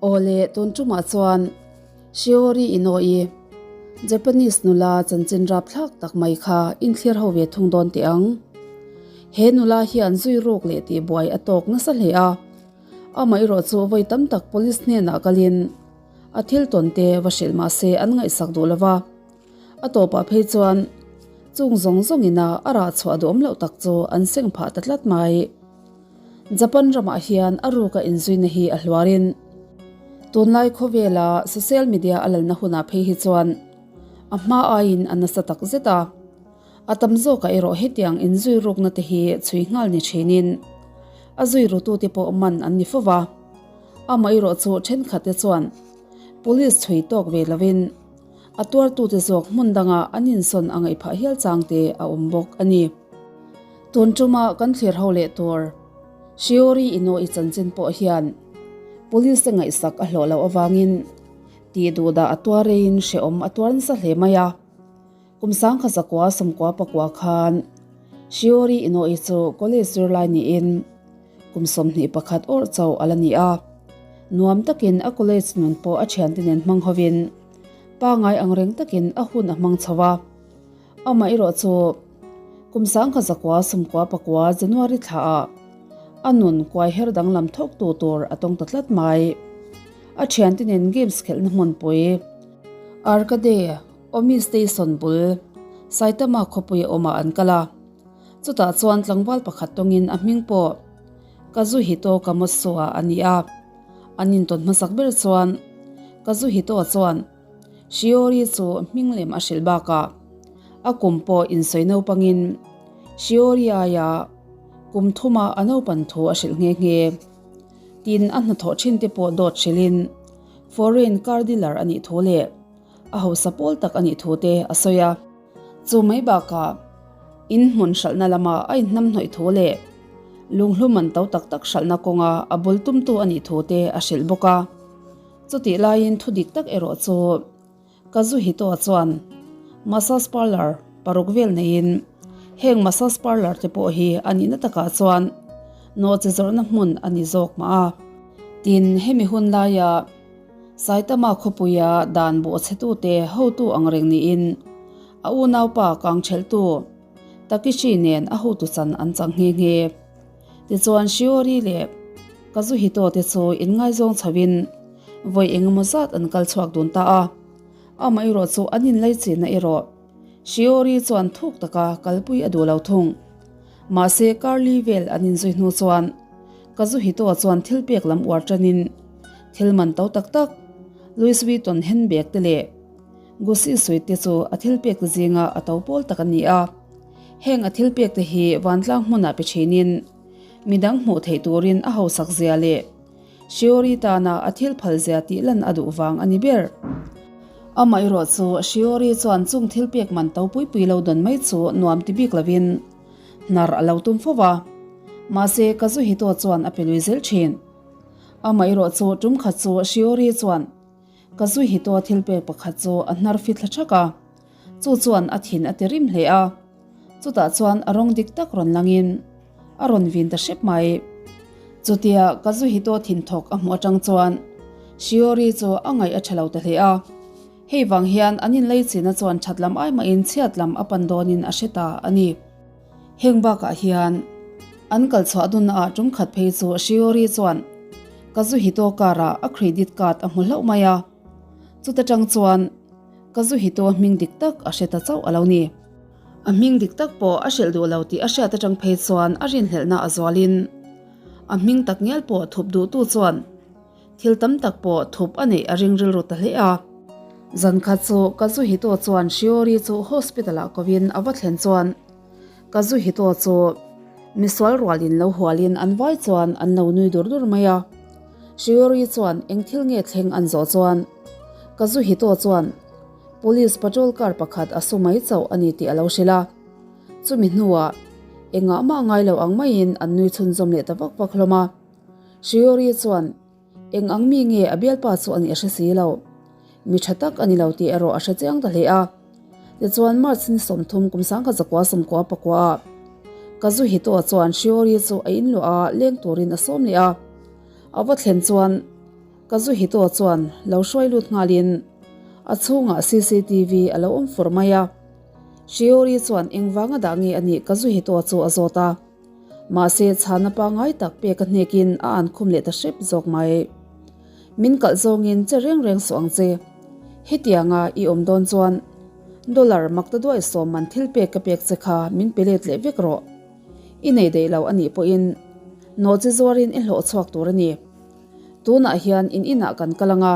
Awle, tun tumah chuan Shiori Inoue, Japanese nula chanchin rapthlak tak mai kha inthlir ho ve thung dawn teh ang. He nula hian zui ruk leh tihbuai a tawk nasa hle a, amaherawh chu vawi tam tak police hnenah kalin a thil tawn te va hrilh mah se an ngaihsak duh lo va. A tawpah phei chuan chung zawng zawngina a rah chhuah duhawm loh tak chu an seng phah ta tlat mai. Japan ramah hian a ruka inzuina hi a hluarin tunlai khawvela social media a lalna hunah phei hi chuan a hma aiin a nasa tak zet a. A tam zawkah erawh hetiang inzui rukna te hi chhui nghal ni thinin a zui rutute pawh man an ni fo va. Amaherawh chu thenkhatte chuan police chhui tawk ve lovin A tuartute zawk hmun danga an insawn a ngaih phah hial chang te a awm bawk a ni. Tun tuma kan thlir ho leh tur Shiori Inoue chanchin pawh hian Police te ngaihsak a hlawh loh avangin tih duhdah a tuar reiin hrehawm a tuar nasa hle mai a. Kum sangkhat zakua sawmkua pakua khan Shiori Inoue chu college zirlai niin Kum 21 awrh chauh a la ni a, nuam takin a college nun pawh a thiante nen hmang hovin pangai ang reng takin a hun a hmang chho a. Amah erawh chu kum 1994 January thlaah a nun kuai her danglam thawktu tur a tawng ta tlat mai. A thiante nen games khelhna hmunpui Arcade Omi Station bul Saitama khawpui awmah an kal a. Chutah chuan tlangval pakhat tawngin a hming pawh Kazuhito Kamosoa a ni a. An intawn hmasak ber chuan Kazuhito chuan Shiori chu hming lem a hrilh bakah a kum pawh insawi naupangin Shiori aia kum thuma a naupan thu a hrilh nghe nghe. Tin, a hnathawh thin te pawh dawt hrilhin foreign car dealer a nih thu leh a hausa pawl tak a nih thu te a sawi a. Chu mai bakah in hmun hralhna lama a inhnamhnawih thu leh lunghlum an to tak tak hralhna kawnga a bul tumtu a nih thu te a hrilh bawk a. Chutih laiin thu dik tak erawh chu Kazuhito chuan massage parlour paruk vel neiin heng massage parlour te pawh hi a nihna takah chuan nawhchi zawrhna hmun a ni zawk mah a. Tin, hemi hun laia Saitama khawpuia dan bawhchhetute hotu ang reng niin a unaupa kangthelhtu Takeshi nen a hotu chan an chang nghe nghe. Tichuan Shiori leh Kazuhito te chu inngaizawng chhoin vawi engemaw zat an kal chhuak dun ta a. Amaherawh chu an inlaichinna erawh Shiori chuan thuk taka kalpui a duh lo thung. Mahse Carly vel an inzui hnu chuan Kazuhito chuan thil pek lam uar tanin thil man to tak tak Louis Vuitton handbag te leh Gucci suit te chu a thil pek te zinga a to pawl tak a ni a. Heng a thil pek te hi vantlang hmunah pe thinin midang hmuh theih turin a hausak zia leh Shiori tana a thil phal zia tih lan a duh vang a ni ber. Amaherawh chu Shiori chuan chung thil pek man to pui pui lo dawn mai chu nuam ti bik lovin hnar a lo tum fo va. Mahse Kazuhito chuan a pe lui zel thin. Amaherawh chu tum khat chu Shiori chuan Kazuhito thil pek pakhat chu a hnar fit thla thak a, chu chuan a thin a ti rim hle a. Chutah chuan a rawng dik tak rawn langin a rawn vin ta hrep mai. Chutia Kazuhito thinthawk a hmuh atang chuan Shiori chu a ngaih a tha lo ta hle a. Hei vang hian an inleichina chuan that lam ai mahin chhiat lam a pan dawnin a hre ta a ni. Heng bakah hian an kal chhuah dunnaah tum khat phei chu Shiori chuan Kazuhito car-ah a credit card a hmu hlauh mai a. Chuta tang chuan Kazuhito hming dik tak a hre ta chauh a lo ni. A hming dik tak pawh a hrilh duh lo tih a hriat atang phei chuan a rinhlelhna a zualin a hming tak ngial pawh thup duhtu chuan thil tam tak pawh thup a neih a ring rilru ta hle a. Zan khat chu Kazuhito chuan Shiori chu hospital ah kovin a va thlen chuan Kazuhito chu misual rualin lo hualin an vai chuan an lo nui dur dur mai a. Shiori chuan eng thil nge thleng an zawh chuan Kazuhito chuan Police patrol car pakhat a su mai chauh a ni tih a lo hrilh a. Chumi hnuah engah mah ngai lo ang maiin an nui chhunzawm leh ta vak vak hlawm a. Shiori chuan eng ang mi nge a bialpa chu a nih a hre si lo. Mi tha tak a ni lo tih erawh a hre chiang ta hle a. Tichuan March ni 30 kum 19 94 ah Kazuhito chuan Shiori chu a inluah a leng turin a sawm leh a. A va thlen chuan. Kazuhito chuan lo hruai lut nghalin a chhungah cctv a lo awm fur mai a. Shiori chuan engvanga dah nge a nih Kazuhito chu a zawt a. Mahse chhana pangngai tak pek a hnekin a an khum leh ta hrep zawk mai. Min kalh zawngin che reng reng suh ang che. Hetianga i awm dawn chuan dollar makta duai sawm man thil pek ka pek che kha min pe let leh vek rawh. I nei daih lo a nih pawhin nawhchi zuarin i hlawh chhuak tur a ni. Tunah hian in inah kan kal ang a,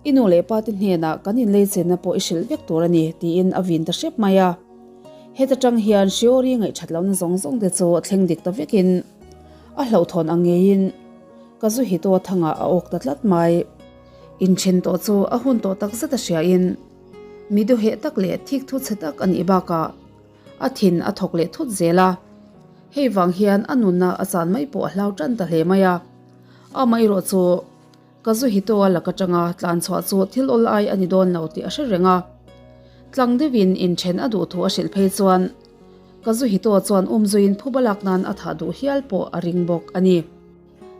i nu leh pa te hnenah kan inlei chenna pawh i hrilh vek tur a ni tiin a vin ta hrep mai a. Heta tang hian Shiori ngaihṭhat lohna zawng zawng te chu thleng dik ta vekin a hlauhthawn ang ngeiin Kazuhito thangah a awk ta tlat mai. Inṭhen tawh chu a hun tawh tak zet a hriain mi duheh tak leh thikthu chhe tak a nih bakah a thin a thawk leh thut zel a. Hei vang hian a nunna a chan mai pawh a hlau tan ta hle mai a. Amaherawh chu Kazuhito-a lak atanga tlan chhuah chu thil awl ai a ni dawn lo tih a hre reng a. Tlang deuhin inthen a duh thu a hrilh phei chuan Kazuhito chuan umzuiin phuba lak nan a thah duh hial pawh a ring bawk a ni.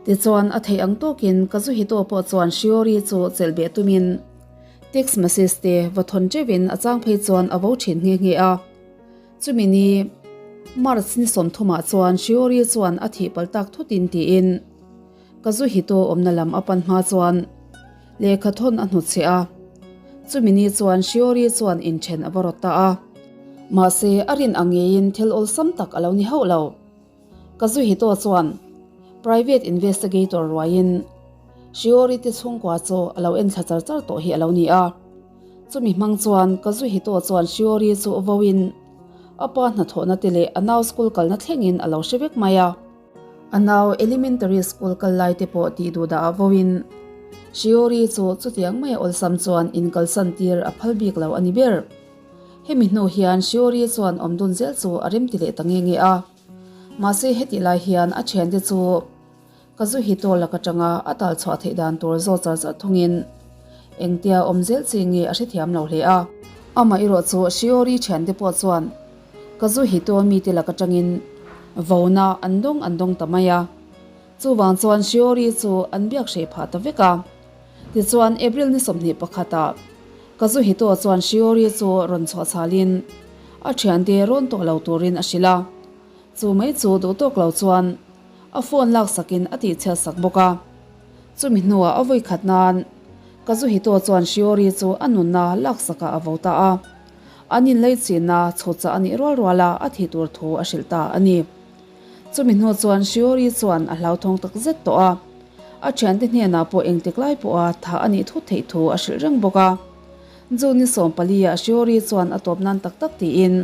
Tichuan a theih ang tawkin Kazuhito pawh chuan Shiori chu chelh beh tumin text message te va thawn teuhin a chang phei chuan a vo thin nghe nghe a. Chumi ni March ni sawmthumah chuan Shiori chuan a thih palh tak thutin tiin Kazuhito awmna lam a pan hma chuan lehkha thawn a hnutchhe a. Chumi ni chuan Shiori chuan inthen a va rawt ta a. Mahse a rin ang ngeiin thil awlsam tak a lo ni hauh lo. Kazuhito chuan private investigator ruaiin Shiori te chhungkua chu a lo en thla char char tawh hi a lo ni a. Chumi hmang chuan Kazuhito chuan Shiori chu vawiin a pa hnathawhna te leh a nau school kalna thlengin a lo hre vek mai a. A nau elementary school kal lai te pawh tih duh dah vawiin Shiori chu chutiang mai a awlsam chuan inkalsan tir a phal bik lo a ni ber. Hemi hnu hian Shiori chuan awm dun zel chu a remti leh ta nge nge a. Mahse hetih lai hian a thiante chu Kazuhito lak atanga a tal chhuah theih dan tur zawt char char thungin engtia awm zel chi nge a hrethiam lo hle a. Amah erawh chu Shiori thiante pawh chuan Kazuhito mite lak atangin vona an dawng an dawng ta mai a. Chuvang chuan Shiori chu an biak hreh phah ta vek a. Tichuan April ni 21 ah Kazuhito chuan Shiori chu rawn chhuah chhalin a thiante rawn tawh lo turin a hrilh a. Chu mai chu duh tawk lo chuan a phone laksakin a tihchhiat sak bawk a. Chumi hnuah a vawi khat nan Kazuhito chuan Shiori chu a nunna laksakah a vo ta a. An inleichhinna chhutchah a nih rual ruala a thi tur thu a hrilh ta a ni. Chumi hnu chuan Shiori chuan a hlauthawng tak zet tawh a, a thiante hnenah pawh engtik lai pawha thah a nih thut theih thu a hrilh reng bawk a. June ni 14 ah Shiori chuan a tawp nan tak tak tiin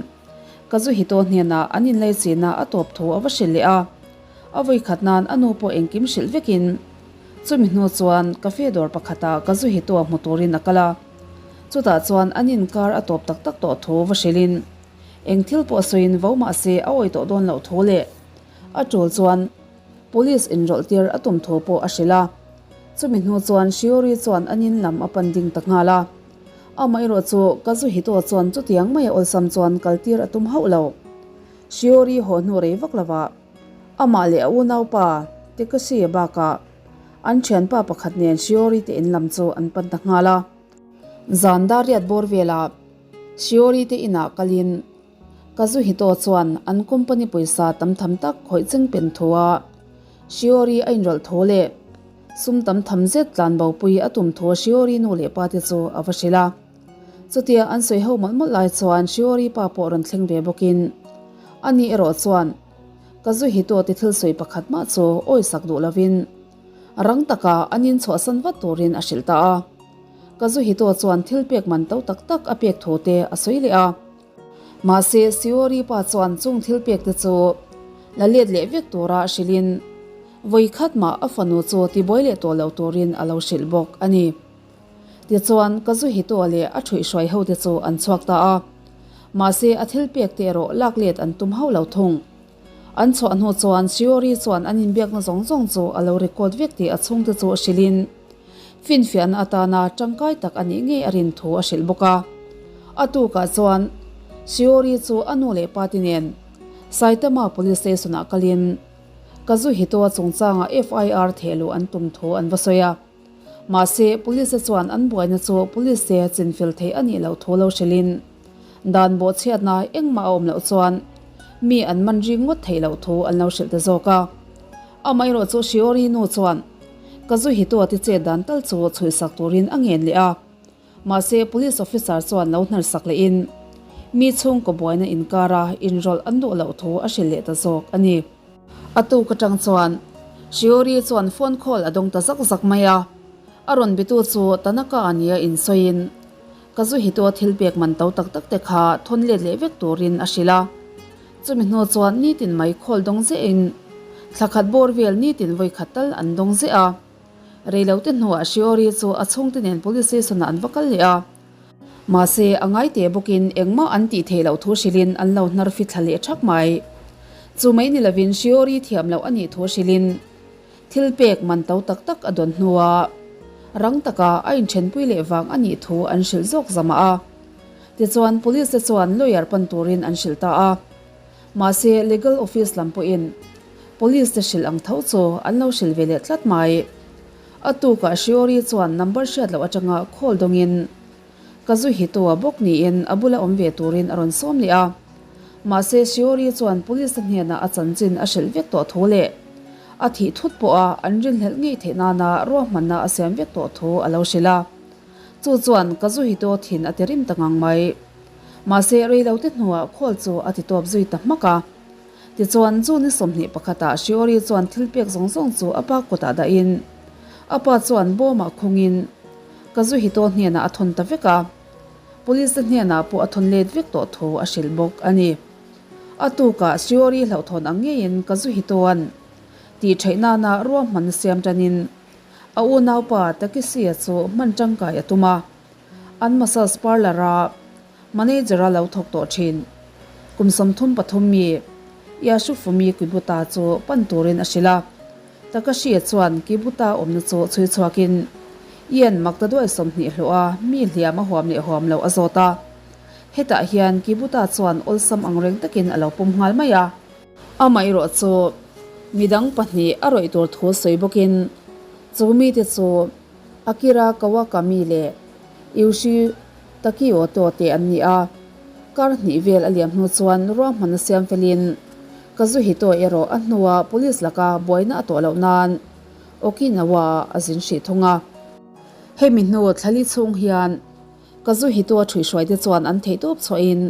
Kazuhito hnenah an inleichina a tawp thu a va hrilh leh a. A vawikhat nan a nu pawh engkim hrilh vekin chumi hnu chuan cafe dawr pakhatah Kazuhito a hmu turin a kal a. Chutah chuan an inkar a tawp tak tak tawh thu va hrilhin Eng thil pawh sawiin vo mah se a awi tawh dawn loh thu leh a tul chuan police inrawlh tir a tum thu pawh a hrilh a. Chumi hnu chuan Shiori chuan an in lam a pan ding ta nghal a. Amaherawh chu Kazuhito chuan chutiang mai a awlsam chuan kal tir a tum hauh lo. Shiori haw hnu rei vak lovah amah leh a unaupa Takashi bakah an thianpa pakhat nen Shiori te in lam chu an pan ta nghal a. Zan dar riat bawr velah Shiori te inah kalin Kazuhito chuan an company pawisa tam tham tak khawih cheng pen thu a, Shiori a inrawlh thu leh sum tam tham zet tlan bopui a tum thu Shiori nu leh pa te chu a va hrilh a. Chutia an sawi ho mawlh mawlh lai chuan Shiori pa pawh rawn thleng ve bawkin ani erawh chuan Kazuhito te thil sawi pakhat mah chu awisak duh lovin rang taka an inchhuahsan vat turin a hrilh ta a. Kazuhito chuan thil pek man to tak tak a pek thu te a sawi leh a. Mahse, Shiori pa chuan chung thil pek te chu la let leh vek tura hrilhin vawi khat mah a fanu chu tibuai leh tawh loh turin a lo hrilh bawk a ni. Tichuan, Kazuhito leh a ṭhuihhruai ho te chu an chhuak ta a. Mahse, a thil pek te erawh lak let an tum hauh lo thung. An chhuah hnu chuan Shiori chuan an inbiakna zawng zawng chu a lo record vek tih a chhungte chu a hrilhin finfiahna atana tangkai tak a nih ngei a rin thu a hrilh bawk a. A tukah chuan Shiori chu a nu leh pa te nen Saitama Police Station-ah kalin Kazuhito-a chungchanga FIR thehluh an tum thu an va sawi a. Mahse, Police te chuan an buaina chu Police te chinfel theih a nih loh thu lo hrilhin, dan bawhchhiatna engmah a awm loh chuan mi an man ring ngawt theih loh thu an lo hrilh ta zawk a. Amaherawh chu Shiori nu chuan Kazuhito-a te chet dan tal chu chhuihsak turin a ngen leh a. Mahse, Police officer chuan lo hnarsak lehin mi chhungkaw buaina inkara inrawlh an duh loh thu a hrilh leh ta zawk a ni. A tuk atang chuan Shiori chuan phone call a dawng ta zak zak mai a, a rawn bitu chu Tanaka a nia insawiin Kazuhito thil pek man to tak tak te kha thawn let leh vek turin a hrilh a. Chumi hnu chuan nitin mai call dawng zehin thla khat bawr vel nitin vawi khat tal an dawng zeh a. Reilote hnuah Shiori chu a chhungte nen police station ah an va kal leh a. Mahse, a ngai teh bawkin engmah an tih theih loh thu hrilhin an lo hnar fit thla leh thak mai. Chu mai ni lovin Shiori thiam loh a nih thu hrilhin thil pek man to tak tak a dawn hnuah rang taka a inthenpui leh vang a nih thu an hrilh zawk zamah a. Tichuan, police te chuan lawyer pan turin an hrilh ta a. Mahse, legal office lam pawhin Police te hrilh ang tho chu an lo hrilh ve leh tlat mai. A tukah Shiori chuan number hriat loh atanga call dawngin Kazuhito-a bawk niin a bula awm ve turin a rawn sawm leh a. Mahse, Shiori chuan police te hnenah a chanchin a hrilh vek tawh thu leh a thih thut pawha an rinhlelh ngei theih nana ruahmanna a siam vek tawh thu a lo hrilh a. Chu chuan Kazuhito thin a ti rim ta ngang mai. Mahse, reilote hnuah call chu a ti tawp zui ta hmak a. Tichuan, chu ni 21 ah Shiori chuan thil pek zawng zawng chu a pa kutah dahin, a pa chuan bawmah khungin Kazuhito hnenah a thawn ta vek a, Police te hnenah pawh a thawn let vek tawh thu a hrilh bawk a ni. A tukah Shiori hlauhthawn ang ngeiin Kazuhitoa'n tih theih nana ruahmanna siam tanin a unaupa Takeshi-a chu hman tangkai a tum a, an massage parlour-a Manager-a lo thawk tawh thin. Kum 33 mi Yasufumi Kibuta chu pan turin a hrilh a. Takashi-a chuan Kibuta awmna chu chhui chhuakin Ian mak ta duai 20 hlawh a mi hliam a huam leh huam loh a zawt a. Hetah hian Kibuta chuan awlsam ang reng takin a lo pawm nghal mai a. Amaherawh chu midang pahnih a rawih tur thu sawi bawkin chu mite chu Akira Kawakami leh Yushi Takioto te an ni a, kar hnih vel a liam hnu chuan ruahmanna siam felin Kazuhito erawh a hnua police laka buaina a tawh loh nan Okinawa-ah a zin hrih thung a. Hemi hnu thlali chhung hian Kazuhito a ṭhuihhruaite chuan an theihtawp chhuahin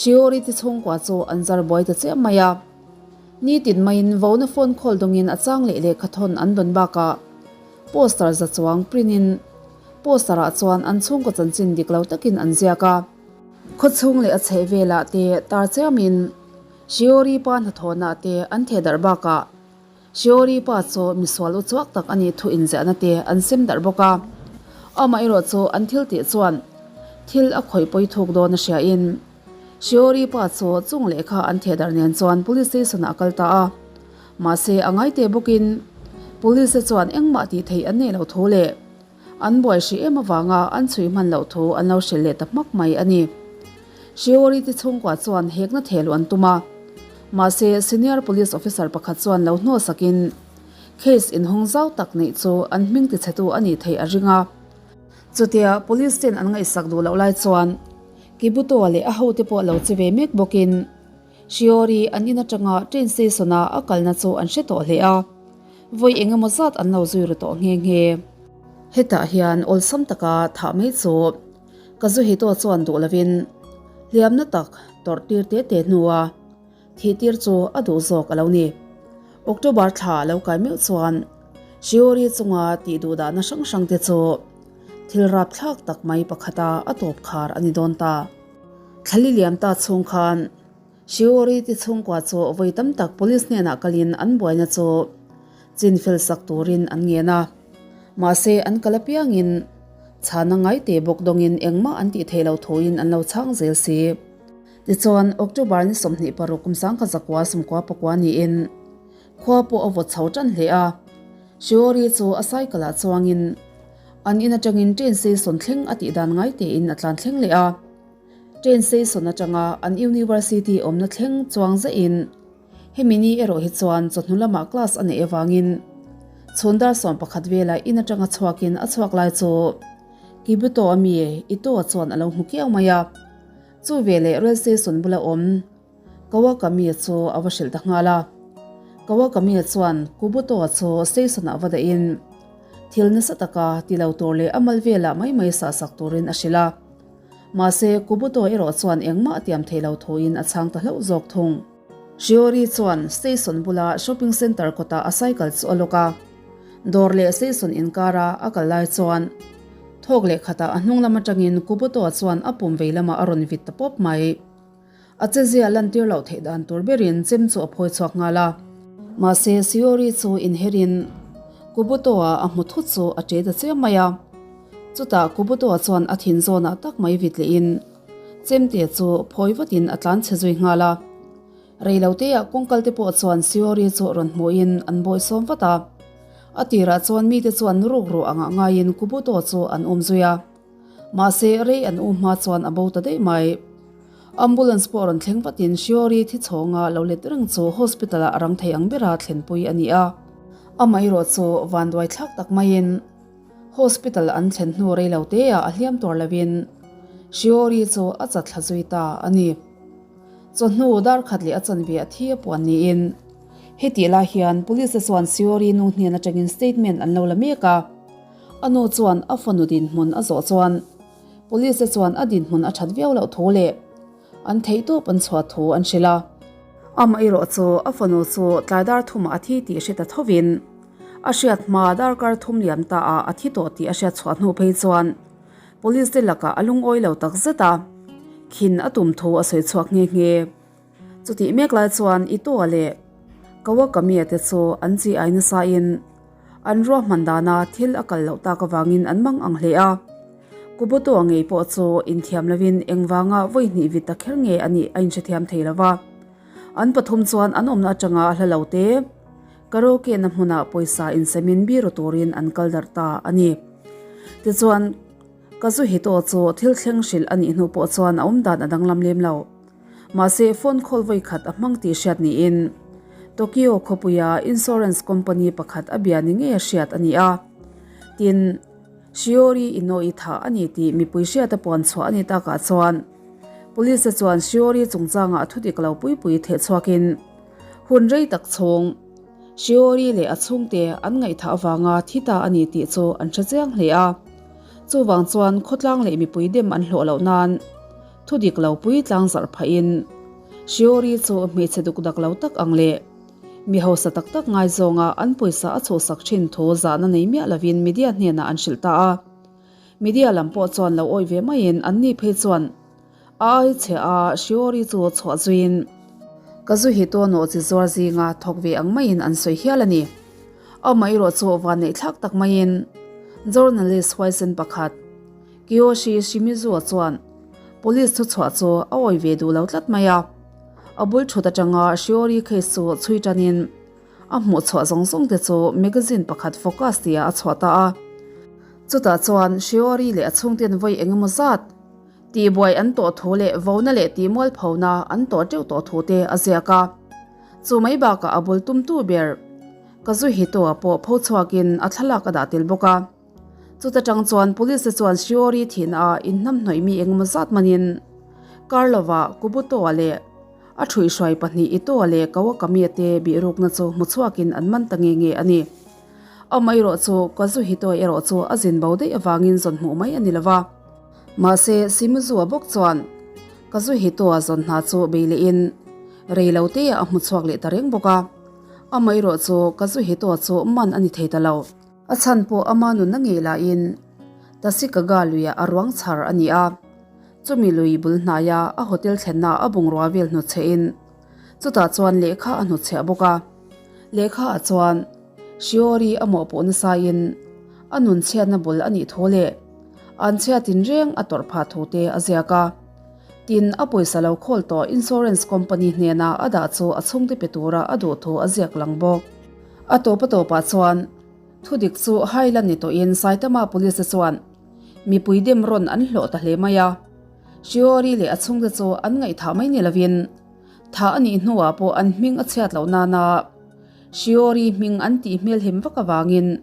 Shiori te chhungkua chu an zar buai ta chiam mai a. Nitin maiin vona phone call dawngin a chang leh lehkhathawn an dawn bakah poster za chuang print in Poster ah chuan an chhungkaw chanchin dik lo takin an ziak a. Khawchhung leh a chheh velah te tar chiamin Shiori pa hnathawhna te an theh darh bakah Shiori pa chu misual u chuak tak a nih thu inziahna te an sem darh bawk a. Amaherawh chu an thil tih chuan thil a khawih pawi thuk dawn a hriain Shiori pa chu chung lehkha an theh darh nen chuan police station ah a kal ta a. Mahse a ngai teh bawkin police te chuan engmah tih theih an neih loh thu leh An buai hrih em avanga an chhui hman loh thu an lo hrilh leh ta hmak mai a ni. Shiori te chhungkua chuan hekna theh luh an tum a. Mahse, senior police officer pakhat chuan lo hnawhsakin case inhawng zau tak neih chu an hming tichhetu a nih theih a ring a. Chutia police ten an ngaihsak duh loh lai chuan Kibuto-a leh a hote pawh lo che ve mek bawkin Shiori an in atanga train station-a a kalna chu an hre tawh hle a. Vawi eng emaw zat an lo zui ru tawh nghe nghe. Hetah hian awlsam taka thah mai chu Kazuhito chuan duh lovin hliamna tak tawrh tir te te hnua thih tir chu a duh zawk a lo ni. October thla a lo kai meuh chuan Shiori chunga tih duh dahna hrang hrang te chu thil rapthlak tak mai pakhata a tawp khar a ni dawn ta. Thlali liam ta chhung khan Shiori te chhungkua chu vawi tam tak police hnenah kalin an buaina chu chinfel sak turin an ngen a. Mahse an kal apiangin chhana ngai te bawk dawngin engmah an tih theih loh thuin an lo chhang zel si. Tichuan October ni 26 kum sangkha zakua sawmkua pakua niin khua pawh a vawt chho tan hle a. Shiori chu a cycle ah chuangin an in atangin train station thleng a tih dan ngai tein a tlan thleng leh a. Train station atanga an university awmna thleng chuang zaihin hemi ni erawh hi chuan chawhnu lamah class a neih avangin Chhun dar 11 velah in atanga chhuakin a chhuak lai chu Kibuto a mi Ito-a chuan a lo hmu kiau mai a. Chu veleh rail station bula awm Kawakami chu a va hrilh ta nghal a. Kawakami chuan Kubuto-a chu station-ah va dahin thil nasa taka ti lo tur leh a mal velah mai mai sahsak turin a hrilh a. Mahse, Kubuto erawh chuan engmah a tiam thei lo thuin a chhang ta hlauh zawk thung. Shiori chuan station bula shopping centre kawtah a cycle chu a lawk a, dawr leh station inkara a kal lai chuan thawk leh khatah a hnung lam atangin Kubuto chuan a pum vei lamah a rawn vit ta pawp mai. A chezia lantir loh theih dan tur berin chem chu a phawi chhuak nghal a. Mahse, Shiori chu inherin Kubuto-a a hmu thut chu a ṭe ta chiam mai a. Chutah Kubuto-a chuan a thin zawnah tak mai vit lehin Chemte chu phawi vatin a tlan chhe zui nghal a. Reiloteah kawngkal te pawh chuan Siori chu rawn hmuhin an bawihsawm vat a. A tirah chuan mite chuan ruk ruh angah ngaiin Kubuto chu an um zui a. Mahse rei an um hma chuan a bo ta daih mai. Ambulance pawh rawn thleng vatin Siori thi chhawnga lo let reng chu hospital ah a rang thei ang bera thlenpui a ni a. Amaherawh chu vanduai thlak tak maiin. Hospital an thlen hnu rei lo te ah a hliam tur lovin Shiori chu a chat thla zui ta a ni. Chawhnu dar khat leh a chanve a thi a puan niin hetih lai hian Police te chuan Shiori nu hnen atangin statement an lo la mek a, a nu chuan a fanu dinhmun a zawh chuan Police te chuan a dinhmun a that viau loh thu leh an theihtawp an chhuah thu an hrilh a. Amaherawh chu a fanu chu tlai dar thumah a thi tih hre ta thovin A hriat hma darkar thum liam ta ah a thi tawh tih a hriat chhuah hnu phei chuan Police te lakah a lungawi lo tak zet a, khin a tum thu a sawi chhuak nghe nghe. Chutih mek lai chuan Itoa leh Kawakami-a te chu an chi ai nasa in an ruahman dana thil a kal loh tak avangin an mang ang hle a. Kubuto-a ngei pawh chu inthiam lovin engvanga vawi hnih vit ta kher nge a nih a inhrethiam thei lo va. An pathum chuan an awmna atanga hla lo te. Karaoke na hmunah pawisa insemin biro turin an kal darh ta a ni. Tichuan, Kazuhito chu thil thleng hrilh a nih hnu pawh chuan a awm dan a danglam lem lo. Mahse, phone call vawi khat a hmang tih hriat niin Tokyo khawpuia insurance company pakhat a bia ni ngei a hriat a ni a. Tin, Shiori Inoue thah a ni tih mipui hriata puan chhuah a ni takah chuan Police te chuan Shiori chungchangah a thudik lo pui pui theh chhuakin Hun rei tak chhung, Shiori leh a chhungte an ngaihthah avanga thi ta a ni tih chu an hre chiang hle a. Chuvang chuan khawtlang leh mipui dem an hlawh loh nan thu dik lo pui tlang zarh phahin Shiori chu hmeichhe duk dak lo tak ang leh mi hausa tak tak ngaizawnga an pawisa a chhuhsak thin thu zahna nei miah lovin media hnenah an hrilh ta a. Media lam pawh chuan lo awih ve maiin anni phei chuan A ai che a, Shiori chu chhuah zuiin Kazuhito nawh chi zuar zinga thawk ve ang maiin an sawi hial a ni. Amaherawh chu van neih thlak tak maiin journalist huaisen pakhat Kiyoshi Shimizu-a chuan police thu chhuah chu a awi ve duh lo tlat mai a. A bul thut atanga Shiori case chu chhui tanin a hmuh chhuah zawng zawng te chu magazine pakhat Focus tia a chhuah ta a. Chutah chuan Shiori leh a chhungten vawi engemaw zat Tihbuai an tawh thu leh vona leh tihmualphona an tawh teuh tawh thu te a ziak a. Chu mai bakah a bul tumtu ber Kazuhito-a pawh pho chhuakin a thlalak a dah tel bawk a. Chuta tang chuan Police te chuan Shiori thihna ah inhnamhnawih mi engemaw zat manin Karlova, Kubuto-a leh a thuihhruai pahnih Ito-a leh Kawakami-a te bihrukna chu hmu chhuakin an man ta nge nge a ni. Amaherawh chu Kazuhito-a erawh chu a zin bo daih avangin zawn hmuh mai a ni lova. Mahse, Shimizu-a bawk chuan Kazuhito-a zawn hna chu bei lehin rei lo teah a hmu chhuak leh ta reng bawk a. Amaherawh chu Kazuhito-a chu man a ni thei ta lo. A chhan pawh ama nunna ngei lahin Tasikaga luiah a ruang chhar a ni a. Chumi lui bul hnaia a hotel thlenna a bungrua vel hnutchhehin chutah chuan lehkha a hnutchhiah bawk a. Lehkhaah chuan Shiori a mawhpuh nasain a nunchhiatna bul a nih thu leh an chhiatin reng a tawrh phah thu te a ziak a. Tin, a pawisa lo khawl tawh insurance company hnena a dah chu a chhungte pe tura a duh thu a ziak lang bawk. A tawp a tawpah chuan thudik chu hai la ni tawhin Saitama police te chuan mipui dem rawn an hlawh ta hle mai a. Shiori leh a chhungte chu an ngaihthah mai ni lovin thah a nih hnuah pawh an hming a chhiat loh nana. Shiori hming an tih hmelhem vak avangin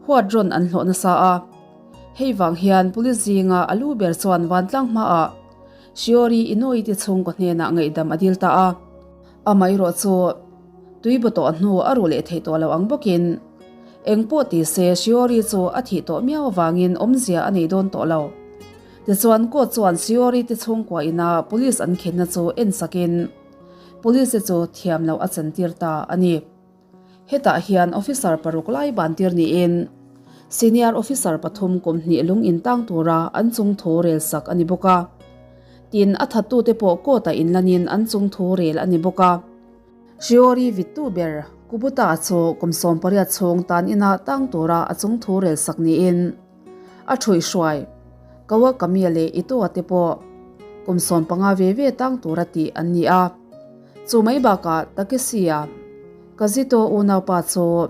huat rawn an hlawh nasa a. Hei vang hian police zinga a lu ber chuan vantlang hmaah Shiori Inoue te chhungkaw hnenah ngaihdam a dil ta a. Amaherawh chu tui baw tawh hnu a ruh leh theih tawh lo ang bawkin eng pawh ti se Shiori chu a thih tawh miau avangin awmzia a nei dawn tawh lo. Tichuan court chuan Shiori te chhungkua ina police an khenna chu en sakin police te chu thiam loh a chantir ta a ni. Hetah hian officer paruk lai bantir niin senior officer pathum kum hnih lung intang tura an chung thu rel sak a ni bawk a. Tin, a thattute pawh court-ah inlanin an chung thu rel a ni bawk a. Shiori vittu ber Kubota chu kum 18 chhung tan ina tang tura a chung thu rel sak niin a ṭhuihhruai Kawakami-a leh Ito-a te pawh kum 15 ve ve tang tura tih an ni a. Chu mai bakah Takeshi-a Kazito unaupa chu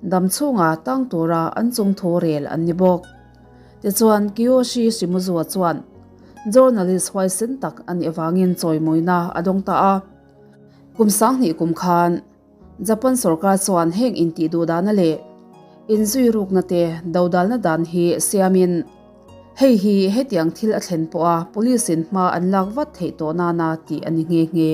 dam chhunga tang tura an chung thu rel an ni bawk. Tichuan Kiyoshi Shimizu-a chuan journalist huaisen tak a nih avangin chawimawina a dawng ta a. Kum 2000 kum khan Japan sorkar chuan heng intih duh dana leh inzui rukna te dodalna dan hi siamin hei hi hetiang thil a thlen pawha police in hma an lak vat theih tawh nana tih a ni nghe nghe.